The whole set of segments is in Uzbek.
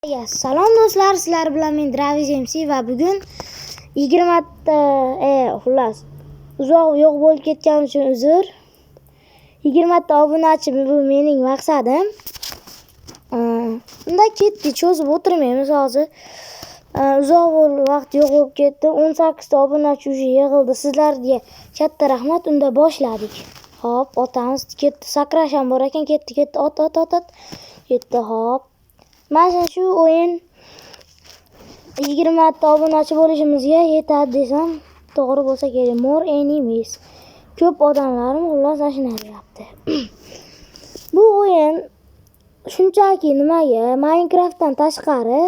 Salom do'stlar, sizlar bilan men Draviz MC va bugun 20 ta xullas uzoq yo'q bo'lib ketganim uchun uzr. 20 ta obunachi bu mening maqsadim. Unda ketdik, cho'zib o'tirmaymiz hozir. Uzoq vaqt yo'q bo'lib ketdi. 18 ta obunachi уже yig'ildi. Sizlarga katta rahmat. Unda boshladik. Hop, otamiz ketdi. Sakrash ham bor ekan, ketdi, ketdi. Ot, ot, ot, ot. Ketdi, hop. Mana shu o'yin 20 ta obunachi bo'lishimizga yetadi desam to'g'ri bo'lsa kerak. More enemies. Ko'p odamlarim xullas shuni deyapti. Bu o'yin shunchaki nimaga Minecraftdan tashqari,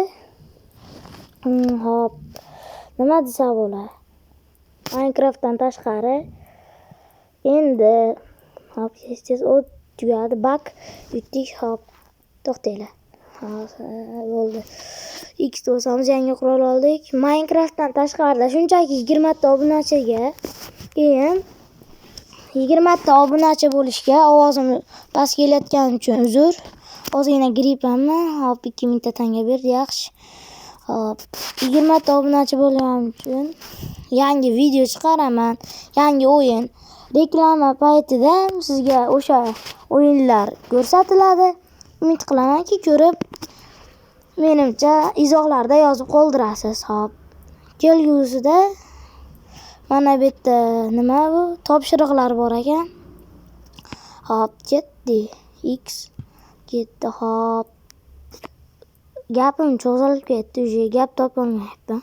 hop, nima desa bo'ladi? Minecraftdan tashqari endi hop, tez tez o't tugadi. Bak yutdik, hop, to'xtanglar. Hozir bo'ldi. X bosamiz, yangi qurol oldik. Minecraftdan tashqarida shunchaki 20 ta obunachiga, keyin 20 ta obunachi bo'lishga, ovozim past kelayotgani uchun uzr. Ozgina grippamman. Hop, 2000 ta tanga berdi, yaxshi. Hop, 20 ta obunachi bo'lganim uchun yangi video chiqaraman, yangi o'yin. Reklama paytida sizga o'sha o'yinlar ko'rsatiladi. Umid qilamanki, ko'rib, menimcha izohlarda yozib qoldirasiz. Hop. Kelgusida mana bu yerda nima bu? Topshiriqlar bor ekan. Hop, ketdi. X ketdi, hop. Gapim cho'zilib ketdi, уже gap topolmayapman.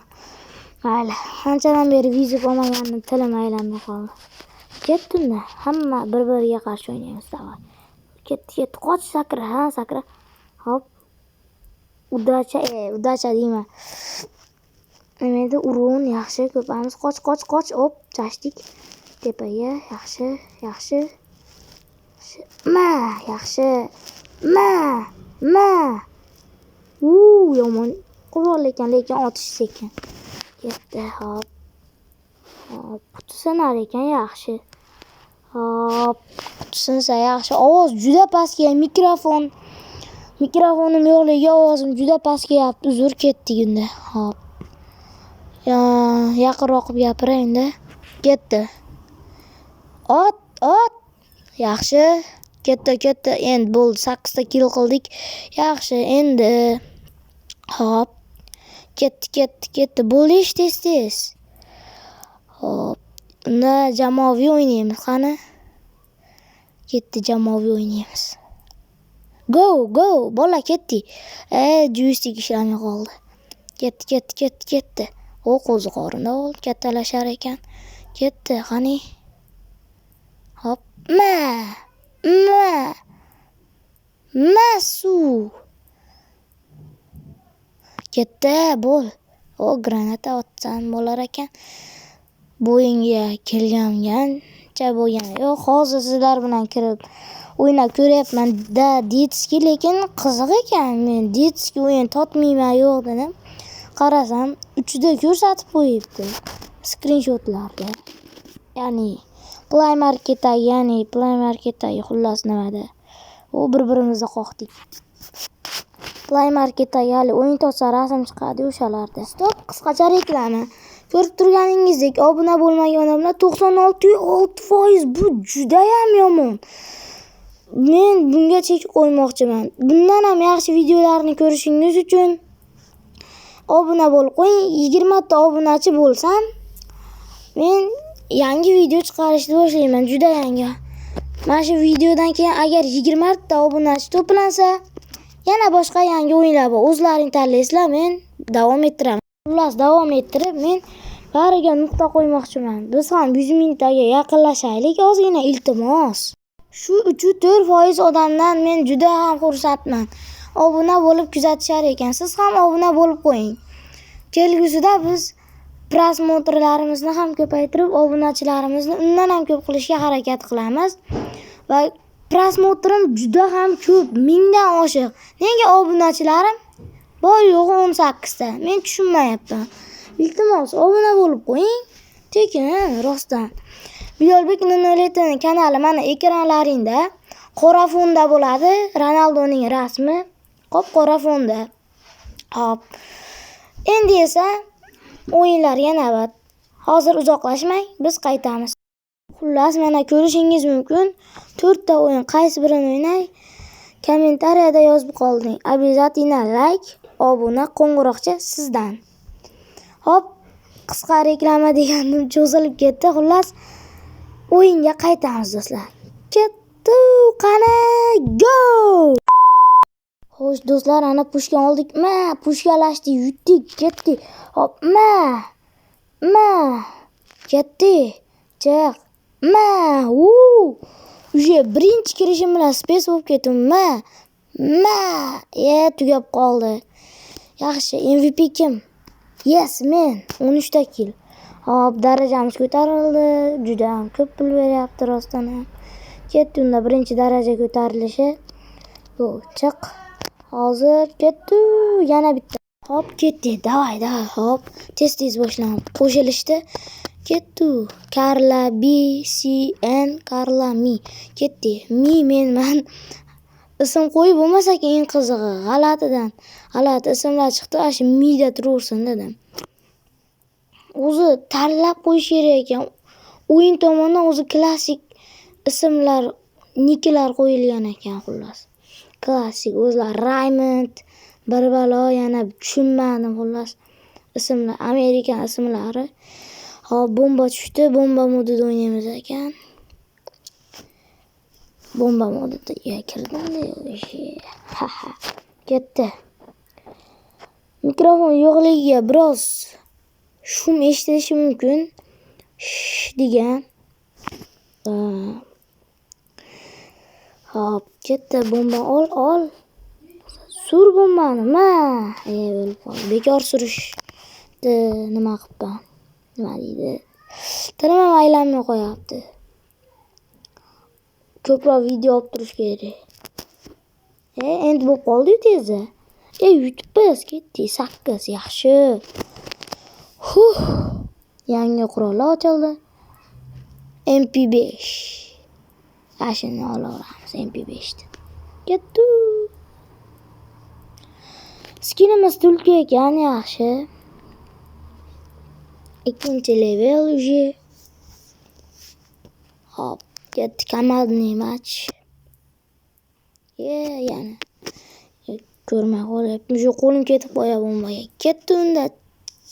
Mayli, anchadan beri video olmaganim tilim aylanmay qoldi. Ketdi unda. Hamma bir-biriga qarshi o'ynaymiz, давай. Ketdi, ketdi. Qoch, sakra, ha, sakra. Hop. Удача, удача deyman. Nima edi? Urun, yaxshi, ko'pamiz. Qoch, qoch, qoch. Op, chashdik. Tepaga, yaxshi, yaxshi. Yaxshi. Ma, yaxshi. Ma, ma. U, yomon qurol ekan, lekin otish sekin. Ketdi, hop. Hop, quti sinar ekan, yaxshi. Hop, quti sinsa yaxshi. Ovoz juda past kelgan, mikrofon. Mikrofonim yo'qligi ovozim juda past kelyapti. Uzr, ketdik unda. Hop. Yaqinroq qilib gapiray unda. Ketdi. Ot, ot. Yaxshi. Ketdi, ketdi. Endi bo'ldi. 8 ta kill qildik. Yaxshi, endi. Hop. Ketdi, ketdi, ketdi. Bo'ldi ish tez-tez. Hop. Unda jamoaviy o'ynaymiz, qani? Ketdi, jamoaviy o'ynaymiz. Go, go, bola ketdik. Joystick ishlamay qoldi. Ketdi, ketdi, ketdi, ketdi. O, qo'ziqorinda o'g'il kattalashar ekan. Ketdi, qani? Hop, ma! Ma! Ma suv. Ketdi, bo'l. O, granata otsam bo'lar ekan. Bu o'yinga kelgangancha bo'lgani yo'q. Hozir sizlar bilan kirib o'ynab ko'ryapman. Да, детский, lekin qiziq ekan. Men детский o'yin totmayman yo'q dedim. Qarasam, 3D ko'rsatib qo'yibdi skrinshotlarda. Ya'ni Play Marketdagi, ya'ni Play Marketdagi xullas nimada. U bir-birimizni qoqdik. Play Marketdagi hali o'yin totsa rasm chiqadi o'shalarda. Stop, qisqacha reklama. Ko'rib turganingizdek, obuna bo'lmagan odamlar 96,6%, bu judayam yomon. Men bunga chek qo'ymoqchiman. Bundan ham yaxshi videolarni ko'rishingiz uchun obuna bo'lib qo'ying. 20 ta obunachi bo'lsam, men yangi video chiqarishni boshlayman, juda yangi. Mana shu videodan keyin agar 20 ta obunachi to'plansa, yana boshqa yangi o'yinlar bor. O'zlaring tanlaysizlar, men davom ettiraman. Xullas, davom ettirib, men bariga nuqta qo'ymoqchiman. Biz ham 100 mingtaga yaqinlashaylik ozgina, iltimos. Shu 3-4% odamdan men juda ham xursandman. Obuna bo'lib kuzatishar ekan. Siz ham obuna bo'lib qo'ying. Kelgusida biz просмотр larimizni ham ko'paytirib, obunachilarimizni undan ham ko'p qilishga harakat qilamiz. Va просмотр im juda ham ko'p, mingdan oshiq. Nega obunachilarim bor yo'g'i 18 ta? Men tushunmayapman. Iltimos, obuna bo'lib qo'ying. Tekin, rostdan. Bilolbek 007 kanali mana ekranlaringda qora fonda bo'ladi. Ronaldoning rasmi qop-qora fonda. Hop. Endi esa o'yinlarga navbat. Hozir uzoqlashmang, biz qaytamiz. Xullas, mana ko'rishingiz mumkin. 4 ta o'yin, qaysi birini o'ynay? Kommentariyada yozib qolding. Обязательно like, obuna, qo'ng'iroqcha sizdan. Hop, qisqa reklama degandim, cho'zilib ketdi. Xullas, o'yinga qaytamiz do'stlar. Ketdi, qani, go! Xo'sh do'stlar, ana pushka oldik. Ma, pushkalashdik, yutdik, ketdik. Hop, ma. Ma. Ketdi. Chiq. Ma. U. Уже birinchi kirishim bilan спец bo'lib ketdim. Ma. Ma. Tugab qoldi. Yaxshi, MVP kim? Yes, men. 13 ta kill. Hop, darajamiz ko'tarildi. Juda ham ko'p pul beryapti rostdan ham. Ketdi unda birinchi daraja ko'tarilishi. Bu chiq. Hozir ketdi. Yana bitta. Hop, ketdi. Давай, давай. Hop, tez-tez boshlanib qo'shilishdi. Ketdi. Karla B C N Karla Mi. Ketdi. Mi menman. Ism qo'yib bo'lmasa eng qizig'i. G'alatidan. G'alati ismlar chiqdi. Ana shu Mida turaversin dedim. O'zi tanlab qo'yish kerak ekan. O'yin tomonidan o'zi klassik ismlar, niklar qo'yilgan ekan xullas. Klassik o'zlari Raymond, bir balo yana tushunmadim xullas. Ismlar, Amerikan ismlari. Hop, bomba tushdi. Bomba modida o'ynaymiz ekan. Bomba modiga kirdim. Ha ha. Ketdi. Mikrofon yo'qligiga biroz шум eshitilishi mumkin. Sh degan. Hop, ketdi. Bomba ol, ol. Sur bombani. Ma. O'lib qoldi. Bekor surishdi. Nima qilibman? Nima deydi? Tilim ham aylanmay qo'yapti. Ko'proq video olib turish kerak. Endi bo'lib qoldi-yu tezda. Yutibmiz, ketdik. 8, yaxshi. Huh. Yangi qurollar ochildi. MP5. Ashuni olaveramiz MP5 ni. Ketdi. Skinimiz tulki ekan, yaxshi. Ikkinchi level уже. Hop, ketdi командный матч. Yana ko'rmay qolyapman. Shu qo'lim ketib qo'yapti bombaga. Ketdi unda.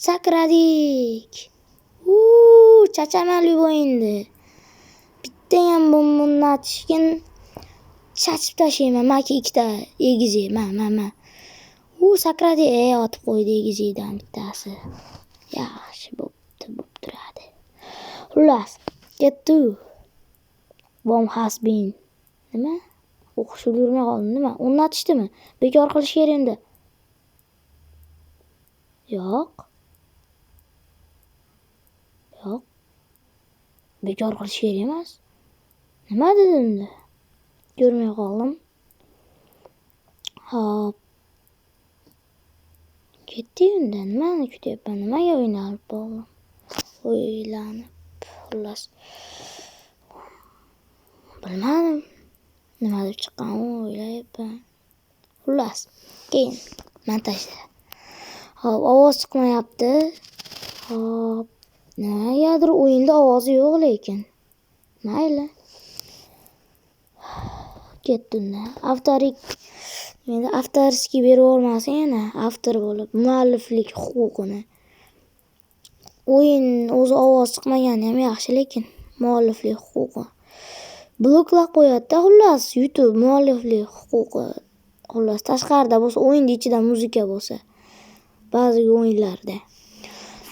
Sakradik. Chachaman любой endi. Bitta ham bomba o'rnatishgan chachib tashlayman. Maki ikkita egizak. Ma, ma, ma. Sakradi. Otib qo'ydi egizakdan bittasi. Yaxshi bo'pti, bo'p turadi. Xullas, ketdi. Bomb has been. Nima? O'qish ulgurmay qoldim. Nima? O'rnatishdimi? Bekor qilish kerak endi. Yo'q. Yo'q. Bekor qilish kerak emas. Nima dedi unda? Ko'rmay qoldim. Hop. Ketdik unda. Nimani kutyapman? Nimaga o'ynalib qoldim? O'ylanib, xullas. Bilmadim. Nima deb chiqqan o'ylayapman. Xullas, keyin montajda. Hop, ovoz chiqmayapti. Hop, nimagadir o'yinda ovozi yo'q lekin. Mayli. Ketdi unda. Avtorik meni авторский berib yubormasin yana avtor bo'lib mualliflik huquqini. O'yin o'zi ovoz chiqmagani ham yaxshi lekin mualliflik huquqi. Bloklab qo'yadi-da xullas YouTube mualliflik huquqi. Xullas tashqarida bo'lsa, o'yinni ichida muzika bo'lsa. Ba'zi o'yinlarda.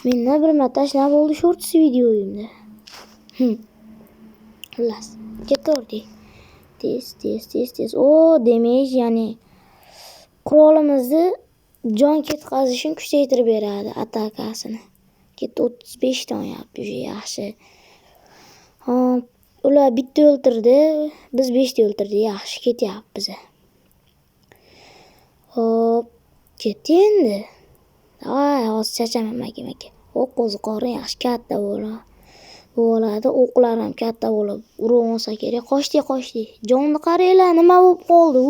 Menda bir marta shunaqa bo'ldi shorts videoyimda. Xullas, ketaverdik. Tez, tez, tez, tez. O, damage, ya'ni qurolimizni jon ketkazishini kuchaytirib beradi atakasini. Ketdi 35 ta onyapti, уже yaxshi. Hop, ular bitta o'ltirdi, biz 5 ta o'ltirdik. Yaxshi ketyapti. Hop, ketdi endi. Давай, hozir chachaman maka-maka. O'q qo'ziqorin yaxshi katta bo'ladi. Bo'ladi, o'qlar ham katta bo'lib urib olsa kerak. Qochdik, qochdik. Jonni qaranglar, nima bo'lib qoldi?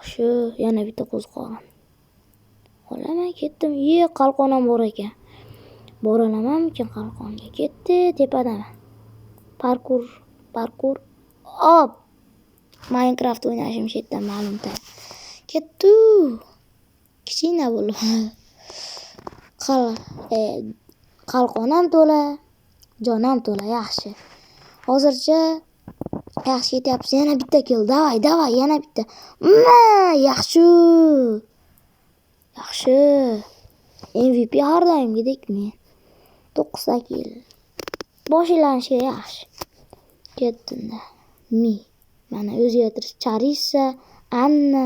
Yaxshi, yana bitta qo'zqo'g'on. Olaman, ketdim. Ye, qalqon ham bor ekan. Bora olamanmikin qalqonga? Ketdi, tepadaman. Parkur, parkur. Op! Minecraft o'ynashim shu yerdan ma'lum. Ketdi. Kichkina bo'lib. Qalqon ham to'la, jon ham to'la, yaxshi. Hozircha yaxshi ketyapmiz. Yana bitta kill. Давай, давай, yana bitta. Ma, yaxshi. Yaxshi. MVP har doimgidek men. 9 ta kill. Boshlanishga yaxshi. Ketdim-da. Mi. Mana o'zgartirish Charissa, Anna,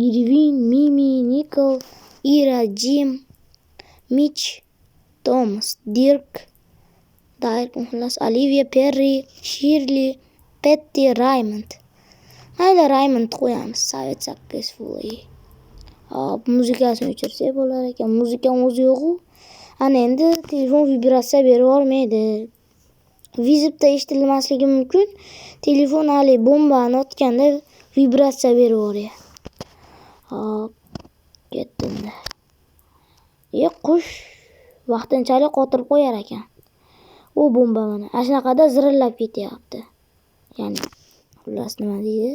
Irvin, Mimi, Nikol, Ira, Jim, Mitch, Thomas, Dirk, Dirk, xullas, Olivia, Perry, Shirley, Petty, Raymond. Mayli, Raymond qo'yamiz. Sovet successfully. Hop, muzikasini o'chirsak bo'lar ekan. Muzikani o'zi yo'q-u. Ana endi telefon vibratsiya berib yubormaydi. Вызов da eshitilmasligi mumkin. Telefon hali bombani otganda vibratsiya berib yuboryapti. Hop, ketdim-da. E, qush vaqtinchalik qotirib qo'yar ekan. U bomba mana. Ana shunaqada zirillab ketyapti. Ya'ni, xullas, nima deydi?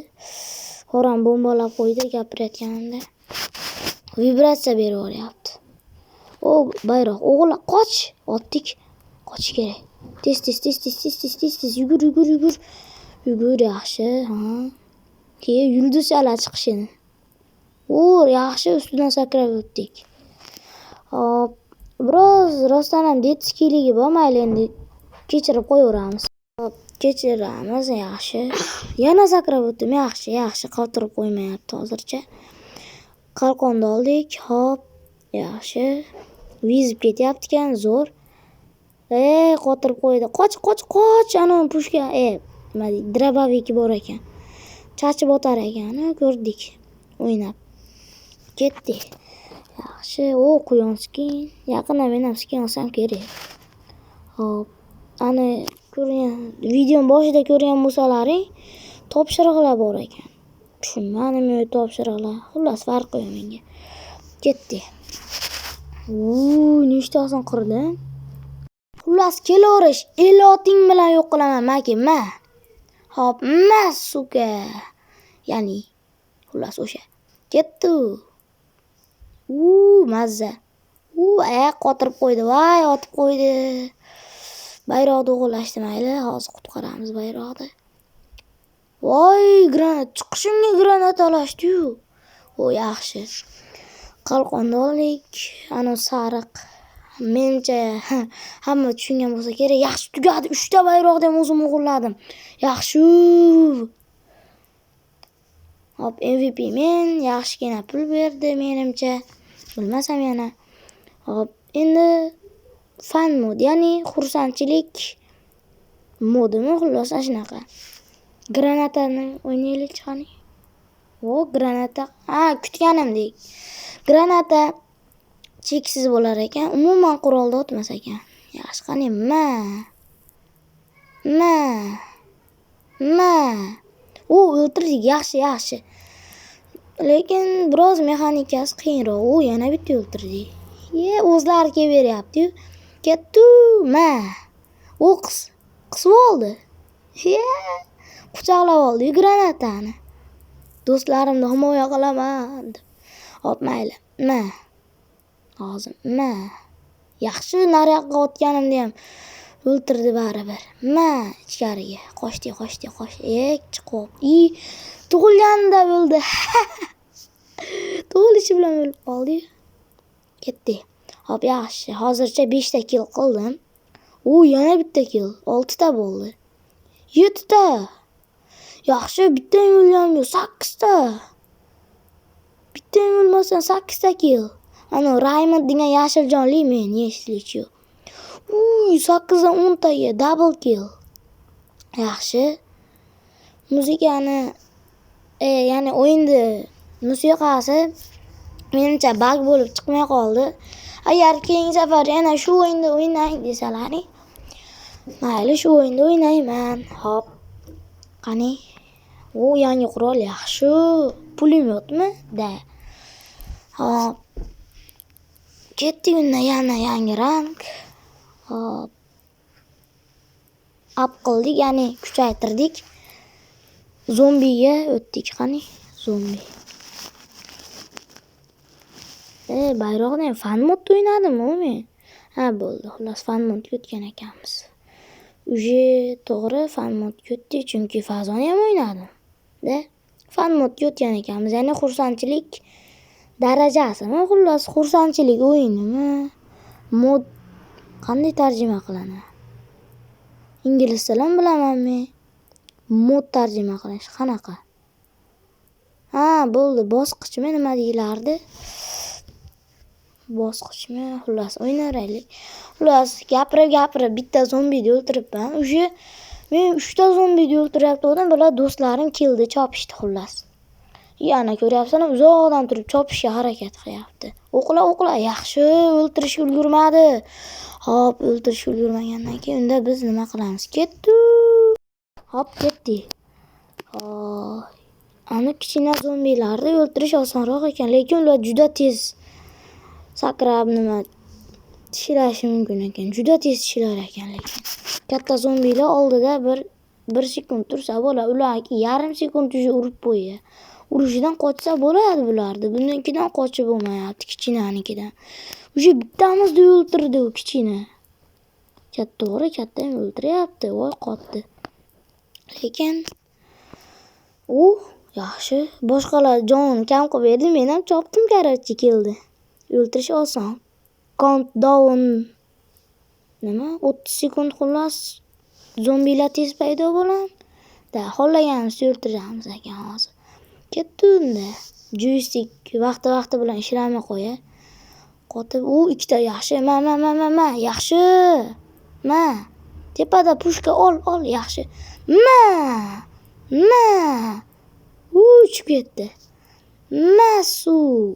Xoram bombalab qo'ydi gapirayotganimda. Vibratsiya berib yuboryapti. O, bayroq. O'g'il, qoch! Otdik. Qochish kerak. Tez, tez, tez, tez, tez, tez, tez, tez yugur, yugur, yugur. Yugur, yaxshi, ha. Keyin yulduzchalar chiqishini. O, yaxshi, ustidan sakrab o'tdik. Hop, biroz rostdan ham детский ligi bor, mayli endi kechirib qo'yaveramiz. Hop, kechiramiz, yaxshi. Yana sakrab o'tdim, yaxshi, yaxshi, qotirib qo'ymayapti hozircha. Qalqonni oldik, hop, yaxshi. Вызов ketyapti ekan, zo'r. Ey, qotirib qo'ydi. Qoch, qoch, qoch! Ana пушка, nima deydi, дробовик bor ekan. Chachib otar ekan, ko'rdik o'ynab. Ketdik. Yaxshi, o, quyon skin. Yaqinda men ham skin olsam kerak. Hop, ana ko'rgan videoni boshida ko'rgan bo'lsalaring, topshiriqlar bor ekan. Tushunmadim u topshiriqlar. Xullas, farqi yo'q menga. Ketdik. Nechtasini qirdim? Xullas, kelaverish, eloting bilan yo'q qilaman, maki, ma. Hop, ma, сука. Ya'ni, xullas o'sha. Ketdi. U, mazza. U, qotirib qo'ydi. Voy, otib qo'ydi. Bayroqni o'g'irlashdi, mayli, hozir qutqaramiz bayroqni. Voy, granat chiqishimga granat alashdi-yu. O, yaxshi. Qalqonni oldik. Ana sariq. Menimcha hamma tushungan bo'lsa kerak. Yaxshi tugadi. 3 ta bayroqni ham o'zim o'g'irladim. Yaxshi. Hop, MVP men, yaxshigina pul berdi menimcha. Bilmasam yana. Hop, endi fun mod, ya'ni xursandchilik modimi, xullas shunaqa. Granatani o'ynaylik qani. O, granata. Ha, kutganimdek. Granata cheksiz bo'lar ekan. Umuman qurolda otmas ekan. Yaxshi, qani, ma. Ma. Ma. U, o'ltirdik, yaxshi, yaxshi. Lekin biroz mexanikasi qiyinroq. U, yana bitta o'ltirdik. Ye, o'zlari kelib beryapti-yu. Ketdi, ma. U qisib oldi. Ye, quchoqlab oldi granatani. Do'stlarimni himoya qilaman deb. Hop, mayli. Ma. Hozir ma. Yaxshi, nariyoqqa otganimda ham o'ltirdi baribir. Ma, ichkariga. Qochdi, qochdi, qochdi. E, chiqib. I, tug'ilganida o'ldi. Tug'ilishi bilan o'lib qoldi. Ketdi. Hop, yaxshi. Hozircha 5 ta kill qildim. U, yana bitta kill. 6 ta bo'ldi. 7 ta. Yaxshi, bitta ham o'lganim yo'q. 8 ta. Bitta ham o'lmasdan 8 ta kill. Ana Raymond degan yashil jonli men, если чё. Uy, 8 dan 10 taga double kill. Yaxshi. Muzikani, ya'ni o'yinni musiqasi menimcha баг bo'lib chiqmay qoldi. Agar keyingi safar yana shu o'yinda o'ynang desalaring, mayli, shu o'yinda o'ynayman. Hop. Qani? U, yangi qurol, yaxshi. Pulemyotmi? Da. Hop. Ketdik unda yana yangi rang. Hop. Up qildik, ya'ni kuchaytirdik. Zombiga o'tdik. Qani? Zombi. Bayroqni ham fan modda o'ynadimmi men? Ha, bo'ldi. Xullas, fan modga o'tgan ekanmiz. Уже to'g'ri fan modga o'tdik, chunki fazoni ham o'ynadim. Da. Fan modga o'tgan ekanmiz. Ya'ni xursandchilik darajasimi? Xullas, xursandchilik o'yinimi? Mod qanday tarjima qilinadi? Ingliz tilini bilaman men. Mod tarjima qilish qanaqa? Ha, bo'ldi. Bosqichmi nima deyilardi? Bosqichmi? Xullas, o'ynaraylik. Xullas, gapirib-gapirib bitta zombini o'ltiribman. Уже men 3 ta zombini o'ltiryapti odam, bular do'stlarim keldi, chopishdi xullas. Yana ko'ryapsan, uzoqdan turib chopishga harakat qilyapti. O'qla, o'qla, yaxshi, o'ltirishga ulgurmadi. Hop, o'ltirishga ulgurmagandan keyin unda biz nima qilamiz? Ketdi. Hop, ketdik. Hop. Ani kichkina zombilarni o'ltirish osonroq ekan, lekin ular juda tez sakrab nima tishlashi mumkin ekan. Juda tez tishlar ekan lekin. Katta zombilar oldida bir sekund tursa bo'ladi. Ularniki yarim sekund уже urib qo'yadi. Urishidan qochsa bo'ladi bularni. Bunikidan qochib bo'lmayapti, kichkinanikidan. Уже bittamizni o'ltirdi u kichkina. Katta to'g'ri, katta ham o'ltiryapti. Voy, qotdi. Lekin u yaxshi. Boshqalar jonini kam qilib berdi, men ham chopdim, короче, keldi. O'ltirish oson. Countdown nima? 30 sekund xullas zombilar tez paydo bo'ladi. Da, xohlaganimizni o'ltiramiz ekan hozir. Ketdi unda. Joystick vaqti-vaqti bilan ishlamay qo'ya. Qotib, u ikkita yaxshi. Ma, ma, ma, ma, ma, yaxshi. Ma. Tepada pushka ol, ol, yaxshi. Ma. Ma. U uchib ketdi. Ma suv.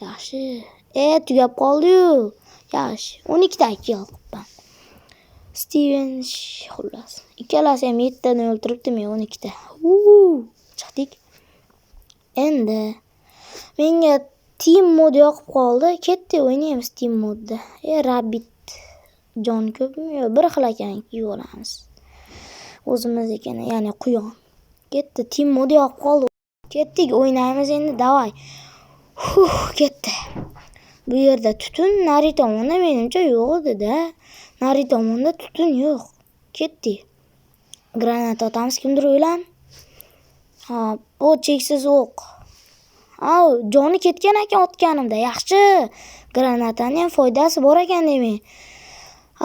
Yaxshi. Tugab qoldi-yu. Yaxshi. 12 ta kill qilibman. Steven xullas. Ikkalasi ham 7 tadan o'ltiribdi, men 12 ta. Chiqdik. Endi menga team mod yoqib qoldi. Ketdik, o'ynaymiz team modda. Rabbit jon ko'pmi? Yo'q, bir xil ekan, kiyib olamiz. O'zimiznikini, ya'ni quyon. Ketdi, team mod yoqib qoldi. Ketdik, o'ynaymiz endi, давай. Huh, ketdi. Bu yerda tutun nari tomonda menimcha yo'q edi-da. Nari tomonda tutun yo'q. Ketdik. Granata otamiz, kimdir o'lan. Hop, bu cheksiz o'q. Au, joni ketgan ekan otganimda. Yaxshi. Granataning ham foydasi bor ekan demak.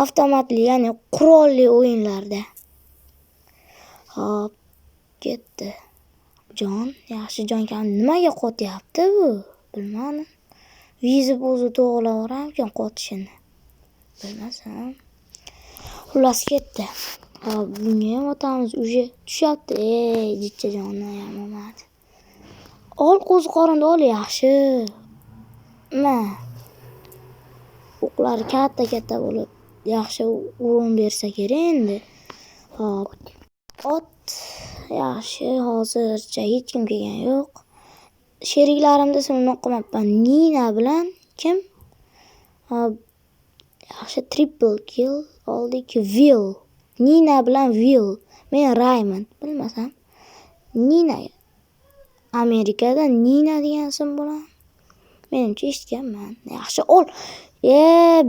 Avtomatli, ya'ni qurolli o'yinlarda. Hop, ketdi. Jon, yaxshi jon kam. Nimaga qotyapti bu? Bilmadim. Vizib o'zi to'g'rilaverarmikan qotishini? Bilmasam. Xullas, ketdi. Hop, bunga ham otamiz. Уже tushyapti. Ey, jichcha jonni ham olmadi. Ol qo'ziqorinni ol, yaxshi. Ma. O'qlari katta-katta bo'lib, yaxshi urun bersa kerak endi. Hop. Ot yaxshi, hozircha hech kim kelgani yo'q. Sheriklarimni ismini o'qimabman. Nina bilan kim? Hop, yaxshi triple kill oldik. Will. Nina bilan Will. Men Raymond, bilmasam. Nina. Amerikada Nina degan ism bo'ladi. Menimcha eshitganman. Yaxshi, ol.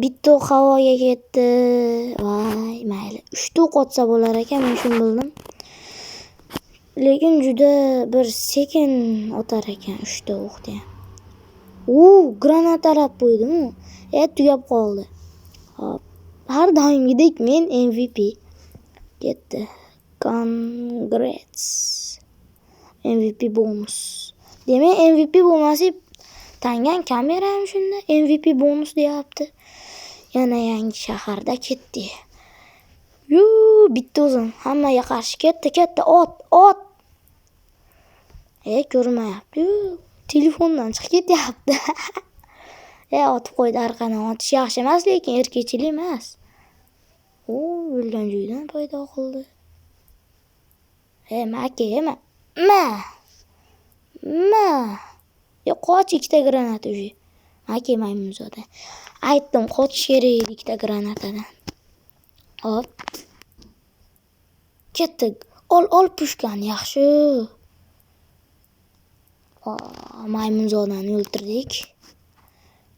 Bitta o'q havoga ketdi. Voy, mayli. 3 ta o'q otsa bo'lar ekan, men shuni bildim. Lekin juda bir sekin otar ekan 3 ta o'qni ham. U granatalab qo'ydim-u. Tugab qoldi. Hop. Har doimgidek men MVP. Ketdi. Congrats. MVP bonus. Demak, MVP bo'lmasak, tangan kamerami shunda? MVP bonus deyapti. Yana yangi shaharda ketdik. Yu, bitta o'zim hammaga qarshi ketdi, ketdi. Ot, ot. Ko'rinmayapti-yu. Telefondan chiqib ketyapti. Otib qo'ydi arqadan. Otish yaxshi emas, lekin erkakchilik emas. U o'lgan joyidan paydo qildi. Ma aka, ma. Ma. Ma. Yo, qoch, ikkita granata уже. Aka, maymunzoda. Aytdim, qochish kerak edi ikkita granatadan. Hop. Ketdik. Ol, ol пушка ni, yaxshi. Maymunzodani o'ltirdik.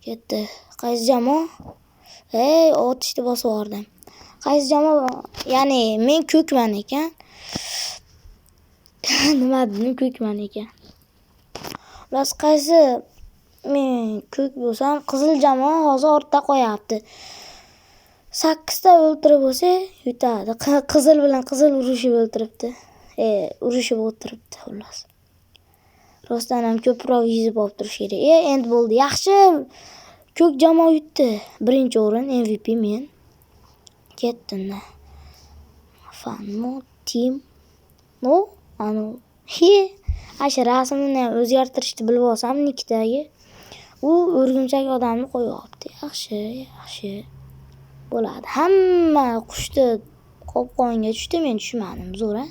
Ketdi. Qaysi jamoa? Ey, otishni bosib yubordim. Qaysi jamoa? Ya'ni men ko'kman ekan. Nima dedim, ko'kman ekan. Xullas, qaysi men ko'k bo'lsam, qizil jamoa hozir ortda qo'yapti. 8 ta o'ltirib bo'lsa, yutadi. Qizil bilan qizil urushib o'ltiribdi. Urushib o'tiribdi xullas. Rostdan ham ko'proq yuzib olib turish kerak. Endi bo'ldi. Yaxshi. Ko'k jamoa yutdi. Birinchi o'rin MVP men. Ketdim. Fun mode, team. No, anu. He, shu rasmini ham o'zgartirishni bilib olsam nikdagi. U o'rgimchak odamni qo'yyapti. Yaxshi, yaxshi. Bo'ladi. Hamma qushni qopqonga tushdi, men tushmadim. Zo'r, a?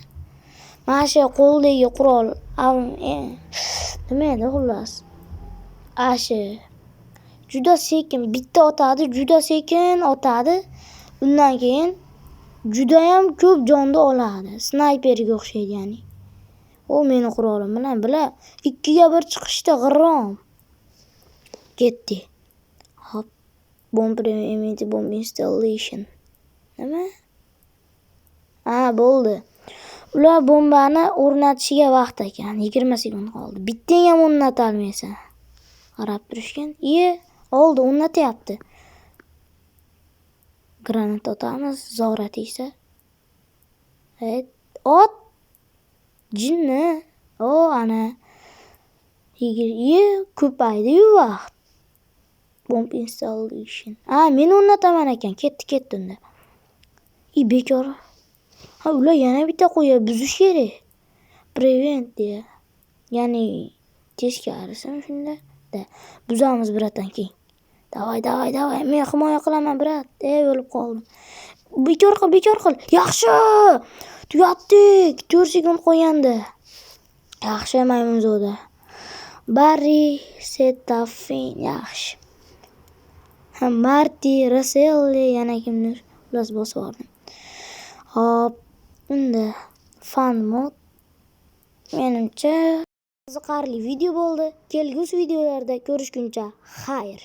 Mana shu qo'ldagi qurol, nima edi xullas? Shu juda sekin bitta otadi, juda sekin otadi. Undan keyin judayam ko'p jonni oladi. Snayperga o'xshaydi ya'ni. U meni qurolim bilan bila 2ga 1 chiqishdi g'irrom. Ketdi. Hop. Bomb immunity bomb installation. Nima? Ha, bo'ldi. Ular bombani o'rnatishiga vaqt ekan. 20 sekund qoldi. Bittang ham o'rnata olmaysan. Qarab turishgan. Iye, oldi, o'rnatyapti. Granat otamiz, zora tegsa. Ot! Jinni. O, ana. Iye, ko'paydi-yu vaqt. Bomb installation. Ha, men o'rnataman ekan. Ketdi, ketdi unda. I bekor. Ha, ular yana bitta qo'yadi, buzish kerak. Prevent deya. Ya'ni teskarisimi shunda? Da, buzamiz братан keyin. Давай, давай, давай. Men himoya qilaman, брат. Ey, o'lib qoldim. Bekor qil, bekor qil. Yaxshi! Tugatdik. 4 sekund qolgandi. Yaxshi, maymunzoda. Barri Setafin yaxshi. Ha, Marti, Roselli, yana kimdir. Xullas, bosib yubordim. Hop, unda fun mode menimcha qiziqarli video bo'ldi. Kelgusi videolarda ko'rishguncha xayr.